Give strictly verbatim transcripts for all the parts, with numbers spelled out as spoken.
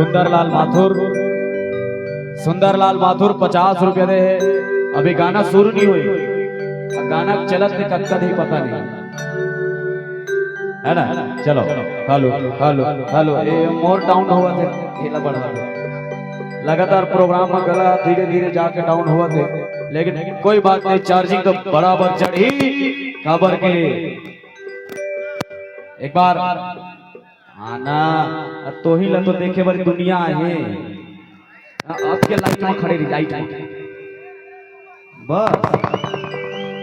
सुंदरलाल माथुर, सुंदरलाल माथुर पचास रुपया दे हे। अभी गाना शुरू नहीं हुई, अब गाना चलत ले कतका दे पता नहीं, है ना? चलो, हेलो, हेलो, हेलो, ये मोर डाउन हुआ थे, ये ला बढ़ा दे। लगातार प्रोग्राम में गला धीरे धीरे जाके डाउन हुआ थे, लेकिन कोई बात नहीं, चार्जिंग तो बराबर चढ़ी। काबर के एक बार हाँ ना, अब तोही ला तो देखे बर दुनिया आहे। हाँ, अब के लाइट में खड़े रही, लाइट में। बस,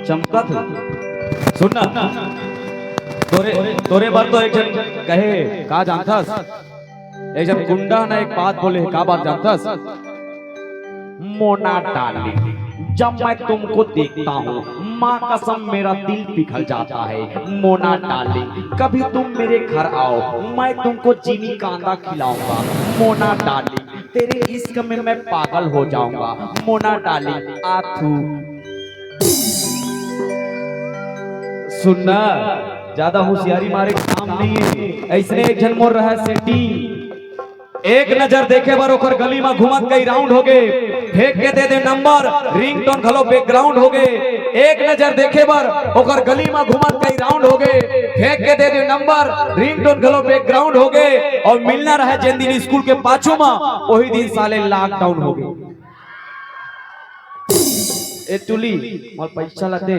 चमकत हो। सुन ना, तोरे, तोरे बर तो एक झन कहे, का जानथस? एक झन गुंडा ना एक बात बोले, का बात जानथस? मोना डार्लिंग, जब मैं तुमको देखता हूँ, माँ कसम मेरा दिल पिघल जाता है। मोना डार्लिंग, कभी तुम मेरे घर आओ, मैं तुमको चीनी कांदा खिलाऊंगा। मोना डार्लिंग, तेरे इश्क में मैं पागल हो जाऊंगा। मोना डार्लिंग, आथू। सुनना, ज्यादा होशियारी मारे काम नहीं है। ऐसने एक झन मोर रहा सेटिंग, एक नजर देखे बर ओकर गली म घूमत कई राउंड हो गे, फेंक के दे दे नंबर, रिंगटोन घलो बैकग्राउंड हो गे। एक नजर देखे बर ओकर गली म घूमत कई राउंड हो गे, फेंक के दे दे नंबर, रिंगटोन घलो बैकग्राउंड हो गे। और मिलना रहे जेन दिन स्कूल के पाछू म, वही दिन साले लॉकडाउन हो गे। ए टुली, मोर पैसा ला दे।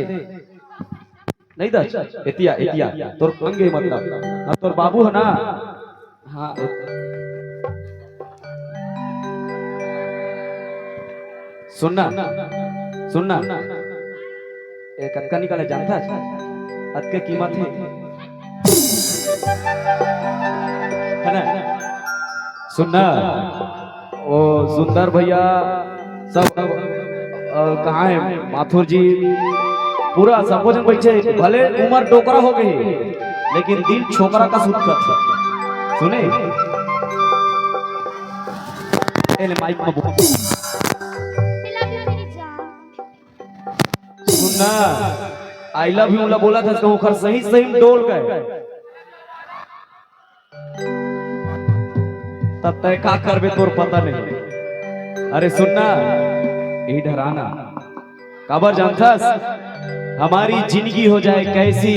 नहीं दस, एतिया, एतिया, तोर अंग हे मतलब। हाँ, तोर बाबू है ना? हाँ, ए-, सुनना, सुनना। ए, कतका निकाले जानता है? अतके कीमत है। है ना? सुनना, ओ सुंदर भैया, सब, अ, कहाँ है माथुर जी? पूरा सबो झन बैठे, भले उमर डोकरा हो गई, लेकिन दिल छोकरा का सुतकत है। सुने? ए ले माइक में बोल। सुनना, आई लव यू ला बोला था, ओखर सही सही में डोल गए। तब तय का करबे तोर पता नहीं। अरे सुनना, यही डराना। काबर जानथस? हमारी जिंदगी हो जाए कैसी,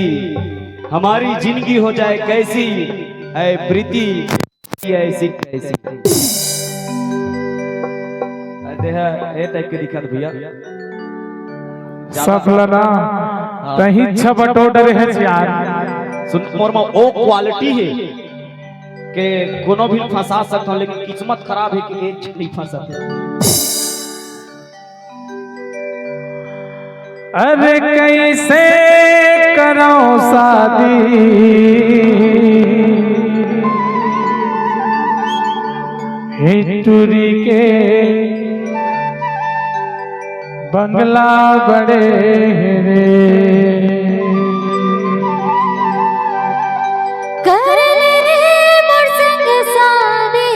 हमारी जिंदगी हो जाए कैसी, ऐ प्रीति ऐसी कैसी। अरे देहा, ए टाइप के दिखत भैया। ज्यादा सकलना, हाँ। तही छबटो डरे है यार। सुन, मोर में ओ क्वालिटी है के कोनो भी फंसा सकता हूँ, लेकिन किस्मत खराब है कि एक झन नहीं फंसा। अरे कैसे करो शादी, हिटुरी के बंगला बड़े हे रे। कर ले रे मोर संग शादी,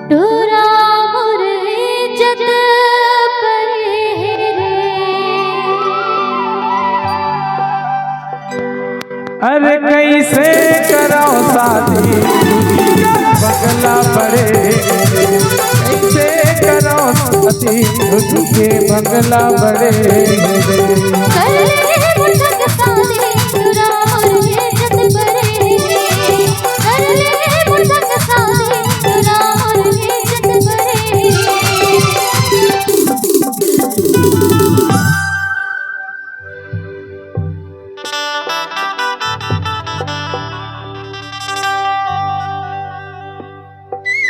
टूरा मोर इज्जत परे रे। अरे कैसे करो शादी, बंगला बड़े, कैसे करो शादी, के बंगला बड़े। कर ले मोर संग शादी, टूरा मोर इज्जत परे। कर ले मोर संग शादी, टूरा मोर इज्जत परे।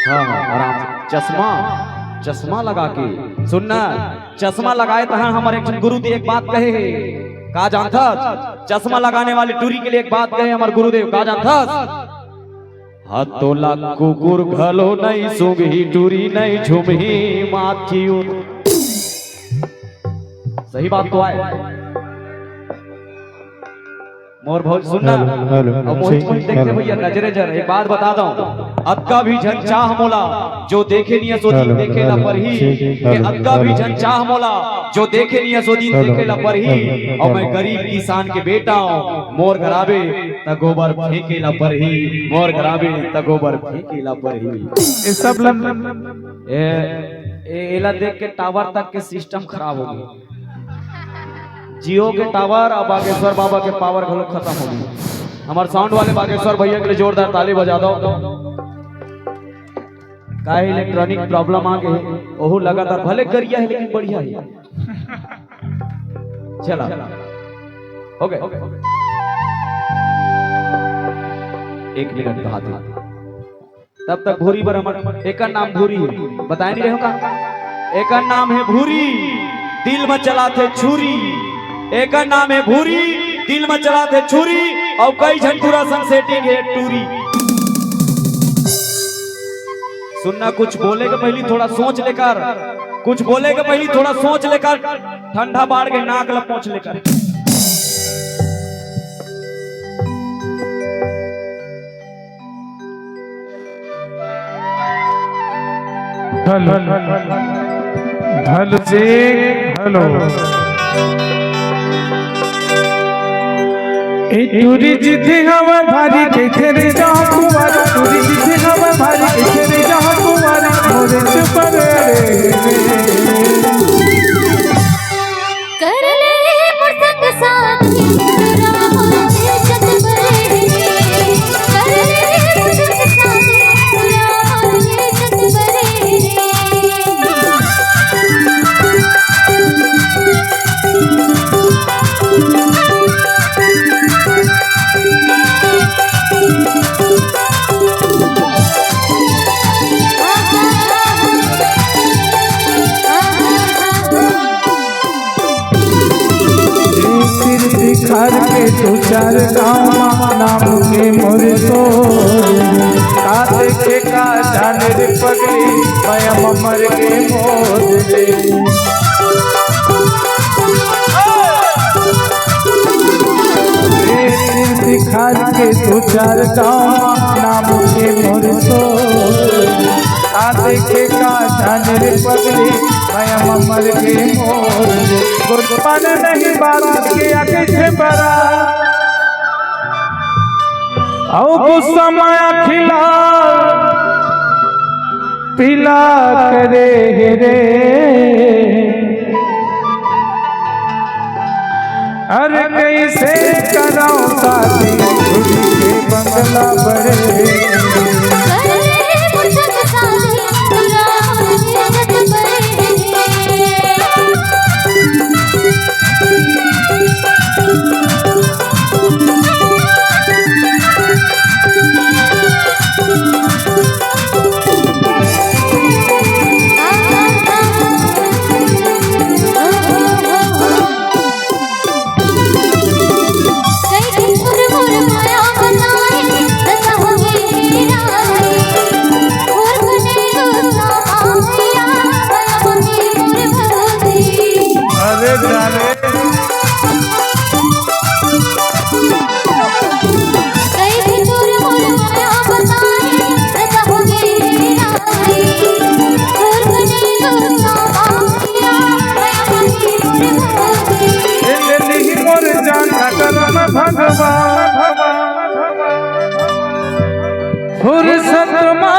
हाँ, हाँ, आराम से। चश्मा, चश्मा लगा के सुनना, चश्मा लगाए तहाँ हमर एक झन गुरुदेव एक बात कहे हे, का जानथस? चश्मा लगाने वाली टूरी के लिए एक बात कहे हमर गुरुदेव, का जानथस? हाँ, तोला कुकुर घलो नहीं सूंघही, टूरी नहीं झुमही, मात की उन। सही बात तो आए। मोर भौजी सुन ना। हेलो, हेलो, अउ मोहित, मोहित देखते भैया, नजरे जर, एक बात बता दंव, अतका भी झन चाह मोला, जो देखे नियस ओ दिन देखे ला परही। के अतका भी झन चाह मोला, जो देखे नियस ओ दिन देखे ला परही। अउ मैं गरीब किसान के बेटा अंव, मोर घर आबे त गोबर फेंके ला परही, मोर घर आबे त गोबर फेंके ला परही। ये सब ला ए, ए, एला देख के टावर तक के सिस्टम खराब हो गे। जियो के टावर अउ बागेश्वर बाबा के पावर घलो खतम हो गे। हमर साउंड वाले बागेश्वर भैया के लिए जोरदार ताली बजा दो। काहे इलेक्ट्रॉनिक प्रॉब्लम आ गे, ओहू लगातार भले करिया हे लेकिन बढ़िया हे। चला, हो गे। एक मिनट कहा थे। तब तक भूरी बर हमर, एकर नाम भूरी हे, बताए नहीं रहे हो का? एकर नाम हे भूरी, दिल में चलाथे छुरी। एकर नाम हे भूरी, दिल में चलाथे छुरी। अउ कई झन टूरा संग सेटिंग हे टूरी। सुनना, कुछ बोले के पहली थोड़ा सोच लेकर, कुछ बोले के पहली थोड़ा सोच लेकर, ठंडा बाढ़ के नाक ल पोंछ लेकर। हेलो, हेलो जी, हेलो। ए टूरी जिथे हवा भारी कहिथे रे जहाँ कुंवारा, टूरी जिथे हवा भारी कहिथे रे जहाँ कुंवारा, मोरे चुप रे। कर ले मोर संग साथी, राम चंद बने। कर ले मोर संग साथी, राम चंद बने। सिर सिखार के दू चार गाँव मा नाम के मोर सोर। का देखे का जाने रे पगली, मैं अमर के मोर रे। सिर सिखार के दू चार गाँव नाम के मोर सोर। आ देखे का जाने रे पगली, मैं अमर के मोर। गुरबान नहीं बात के आगे से बड़ा। अउ गुस्सा माया खिला पीला करे हे रे। अरे कइसे करव शादी, खुद के बंगला बड़े। अरे जाने। ए, ए, नहीं मोर जान, अगर मैं भगवान, फुर्सत मा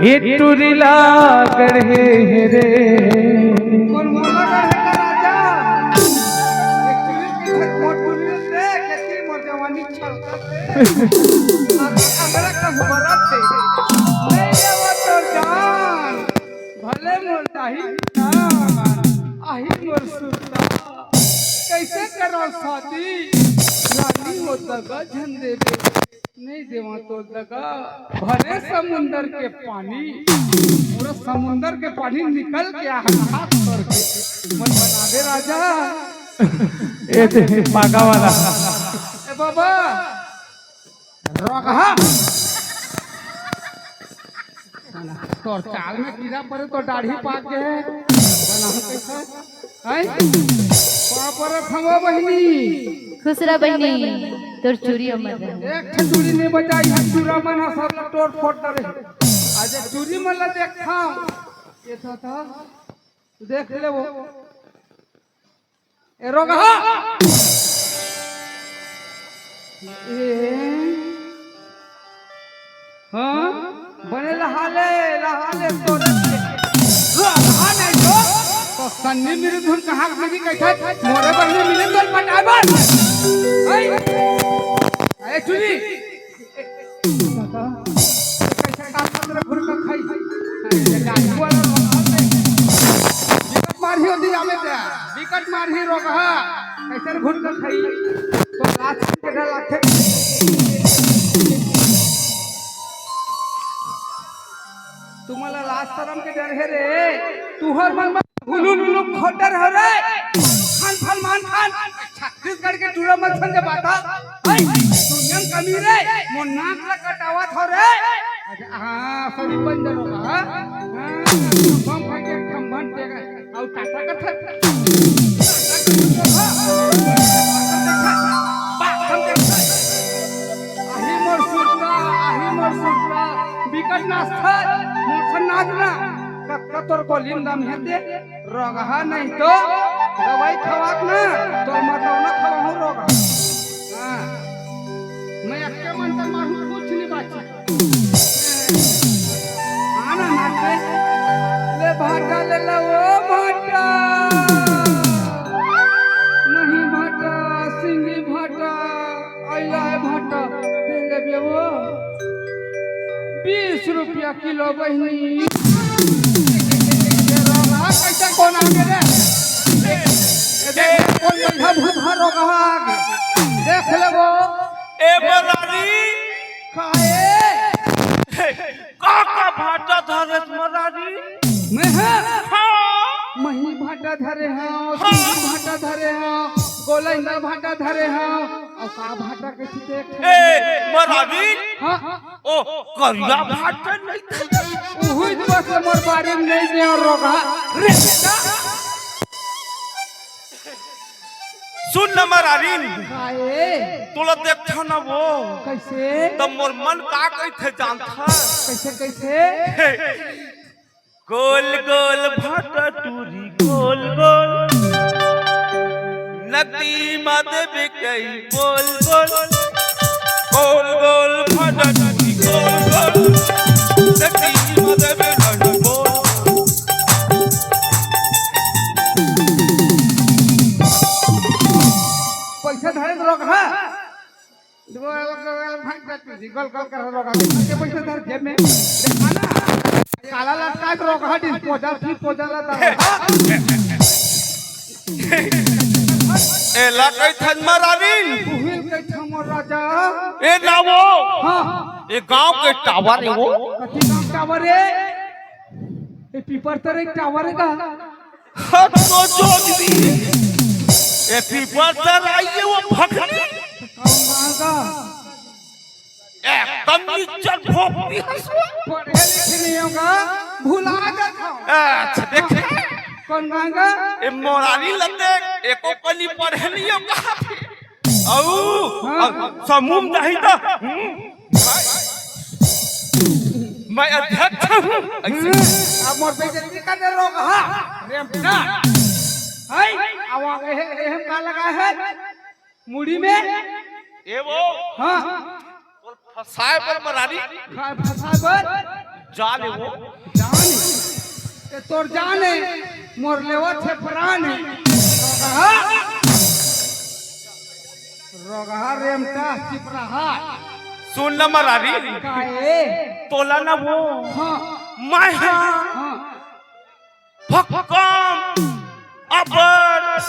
ये टुरी ला गढ़े हे रे। कोन मोला गढ़े का राजा? एक टुरी के घर मोर टुरी देख, एती मोर जवानी छलकत हे। अगर अगला का हुबरत हे। ले लेवा तोर जान। भले मोर दाही ना, आही मोर सुरता। कइसे करव शादी? रानी हो दगा झन देबे। नहीं देवा तो दगा। भले समुंदर के पानी। पूरा समुंदर के पानी निकल के आ हाथ करके। मन बना दे राजा। ए दे, पागा वाला। ए बाबा। रोगहा। तोर चाल में कीड़ा परे, तोर दाढ़ी पाक गे हे। हैं? पाँव परत हँव बहिनी। खुश रह बहिनी, तोर चूरी अमर रहे। एक ठन चूरी नइ बचाई, हम चूरा मन ह सब ला टोर फोर डरे। आज चूरी मन ला देखथँव, ये तो, तो देख ले वो। ए रोगहा। ए। हाँ, बने लहा ले, लहा ले तो। रोगहा नहीं तो। तो सन्नी मेरी धुन कहाँ के मिली कैसे? मोरे बहिनी मिली तो पटाए बर। ऐ। ए चूरी। काका, कैसे काम कर रहे घुरका खाई? बिकट मारही होती जावे ते, बिकट मारही रोगहा, कैसे घुरका खाई? तो लाज के डर लागथे। तुम्हाला लाज शरम के डर हे रे, तुहर मन हुलू लुलू खोटर हो रे। खान फलमान खान, छत्तीसगढ़ के टूरा मन संग बाता। है, दुनिया में कमी रे, मोर नाक ला कटावत हो रे। अच्छा, हाँ, सॉरी, बंद करो, हाँ। हाँ, बम फाटे, खंभन टेगा, अउ टाटा का था। बाप हम देखा। आही मोर सुरता, आही मोर सुरता, बिकट नाचता, मोर से नाच ना। कतका तोर गोली में दम हे ते? रोगहा नहीं तो दवाई खवाक ना, तो मतौना खवाहूँ रोगहा। हाँ, मैं अक्के मन तक मारू, कुछ नहीं बाची। आना नाचे, ले भाटा ले ला, ओ भाटा। नहीं भाटा, सिंगी भाटा, आइला है भाटा, तेरे बेवो। बीस रुपया किलो बहिनी। ये रोगहा कैसे कोन आगे रे? ये देख, कोन बढ़िया भूत हा रोगहा आगे। देख लेबो। ए मरारी। काहे? का का भाटा धरे मरारी? मैं हा? हाँ। मही भाटा धरे हँव, हाँ। सिंगी भाटा धरे हँव, गोलैंदा भाटा धरे हँव। अउ का भाटा कइसे देख? ए, मरारी। हाँ। ओ, करिया भाटा नहीं थे। उही बस मोर बारी में नहीं दे रोगहा। रे बेटा। सुन न मरारिन। काहे? तोला देखथँव न वो। कइसे? तब मोर मन का कहिथे जानथस? कइसे, कइसे? गोल गोल भाटा टूरी गोल गोल, नकदी मा देबे कई बोल बोल। गोल गोल भाटा टूरी गोल गोल, नकदी मा देबे कई बोल। पैसा धरे रोगहा। गोल गोल भाटा टूरी गोल गोल कर रोगहा। के पैसा धर जेब में। देखा ना। काला लटका के रोगहा, disposal, disposal ला दे। एला कहिथन मरारिन। उहिल कहिथन मोर राजा। ए ना वो। हाँ। ए गाँव के टावर हे वो। कथी गाँव टावर हे? ए पीपर तर एक टावर हे का? हद तो जोग दी। ए पीपर तर आई हे वो भखनी। कौन गाँव का? एकदम निच्चर भोपनी हँस वो। पढ़े लिखे नहीं होगा, भुला जाता हूँ। अच्छा, देखे? कौन गाँव का? ए मोरारी लते, एको कनी पढ़े नहीं होगा। अउ, हाँ। अउ समूह में जाही त, हम्म, मैं अध्यक्ष हूँ। ऐसे। हम्म, अब मोर बेइज्जती कर दे रोगहा। रे बेटा। हाय, अब आगे है, एहम का लगा है? मुड़ी में? ए वो। हाँ। तोर फसाए बर मरारी। काय फसाए बर? जान ए वो। जान ए? ए तोर जान ए, मोर लेवत हे प्राण ए। रोगहा, रोगहा रेमटा चिपराहा। सुन न मरारी। काय ए? तोला न वो। हाँ। मैं हाँ। हाँ। भक्कम अब्बड़,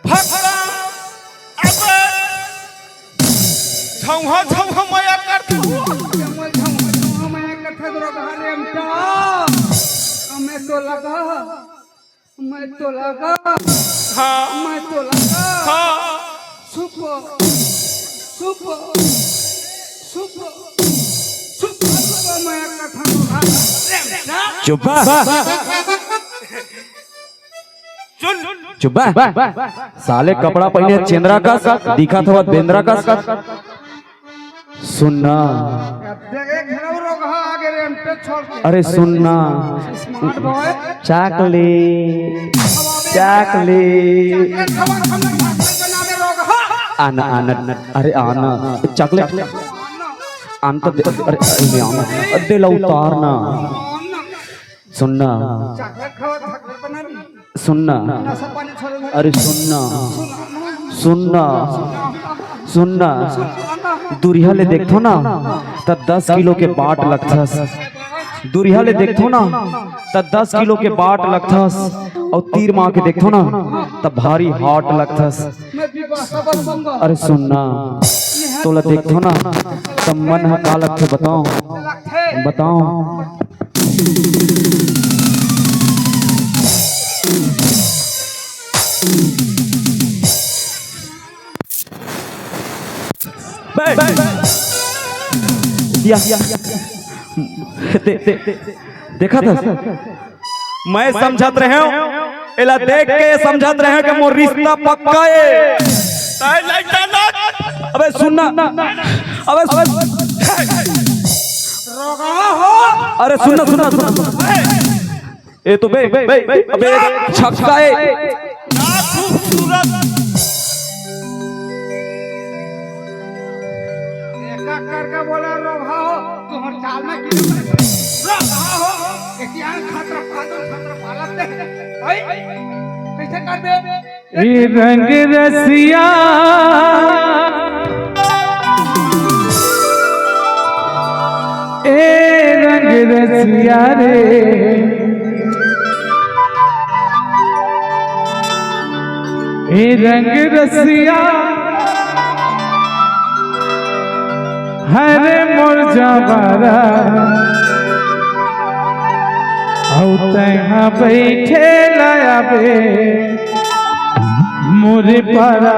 भक्कम अब्बड़। झौंहा झौंहा मया करथँव। झौंहा झौंहा मया करथँव, रोगहा रेमटा। मैं तो लगा, मैं तो लगा। हाँ। मैं तो लगा। हाँ। सुप, सुप, सुप, सुप। चुप बा। चुप बा। साले कपड़ा पहिने चेंदरा कस, दिखत हवत बेंदरा कस। सुन ना। देख, एक घरऊ रोगहा आगे रे, अंटे छोड़ के। अरे सुन ना। Smart boy। Chocolate, chocolate. Chocolate खवा, हम लोग भाषण बनावे रोगहा। आना, आना, अरे आना, चॉकलेट। आना तो दे, अरे, अरे, आना, दे ला उतार ना। आना। सुन ना। चॉकलेट खावा, चॉकलेट बना ली। सुन ना। नशा पानी छोड़ दे। अरे सुन ना। सुन ना। सुन ना। दुरिहा ले देखथो ना, त दस किलो के बाट लगथस। दुरिहा ले देखथो ना, त दस किलो के बाट लगथस। अउ तीर मार के देखथो ना, त भारी hot लगथस। अरे सुन ना, तोला देखथो ना, त मन ह का लगथे बताओ, बताओ। बे, या, दे, दे, देखा था, मैं समझत रहे हूँ, एला देख के समझत रहे हूँ कि मोर रिश्ता पक्का है। अबे सुन ना, अबे सुन। अरे सुन ना, सुन ना, सुन ना। ए तो बे, बे, बे, अबे छक्का है। क्या खूबसूरत। एका करके बोला, रोगहा हो, तुहर चाल में की रोगहा हो, एतियान खतरा पालन, खतरा पालन दे। भाई, कैसे कर दे? ए रंग रसिया, ए रंग रसिया रे, ए रंग रसिया, हरे मोर जवारा, अउ तैहा बैठे लाया बे मोरे पारा।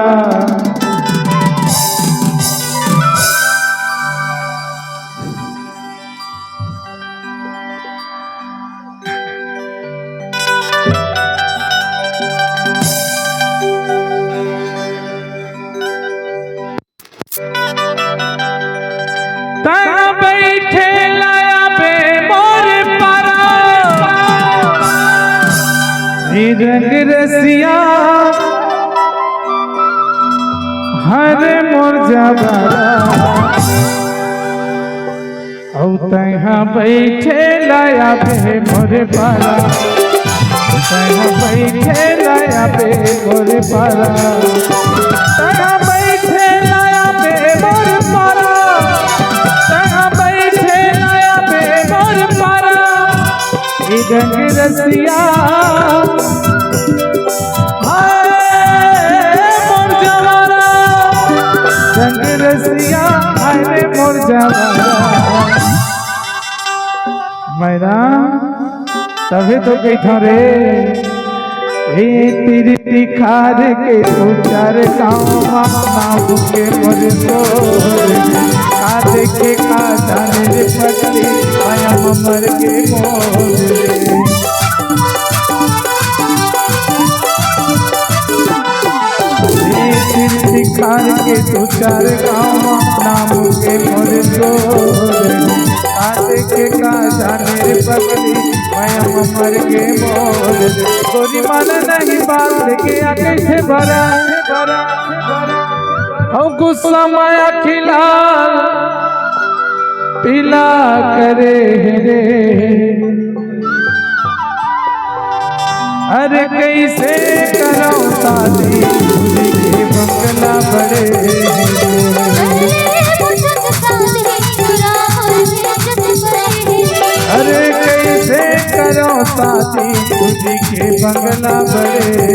तैं बैठे लाया बे मोर पारा, ए रंग रसिया, हरे मोर जवारा। अउ तैहा बैठे लाया बे मोर पारा, तैहा बैठे लाया बे मोर पारा, तैहा बैठे लाया बे मोर पारा, तैहा बैठे लाया बे मोर पारा। ए रंग रसिया, हाय मोर जवारा, रंग रसिया, हाय रे मोर जवारा। मैना, तभे तो कहिथों रे, ए तीर तिखार के दू चार गाँव मा नाम के मोर सोर, का देखे का जाने रे पगली, माया मा मर गे मोर। ए तीर तिखार के दू चार गाँव नाम के मोर सोर, का देखे का जाने रे पगली, माया मा मर गे मोर। गोरी माना नहीं बात लेके आ कैसे भरा, भरा, भरा। हम गुस्सा माया खिलाल पीला करे हे रे। अरे कैसे करौं शादी, दूरी के बंगला बड़े। अरे कैसे करौं शादी, दूरी के बंगला बड़े।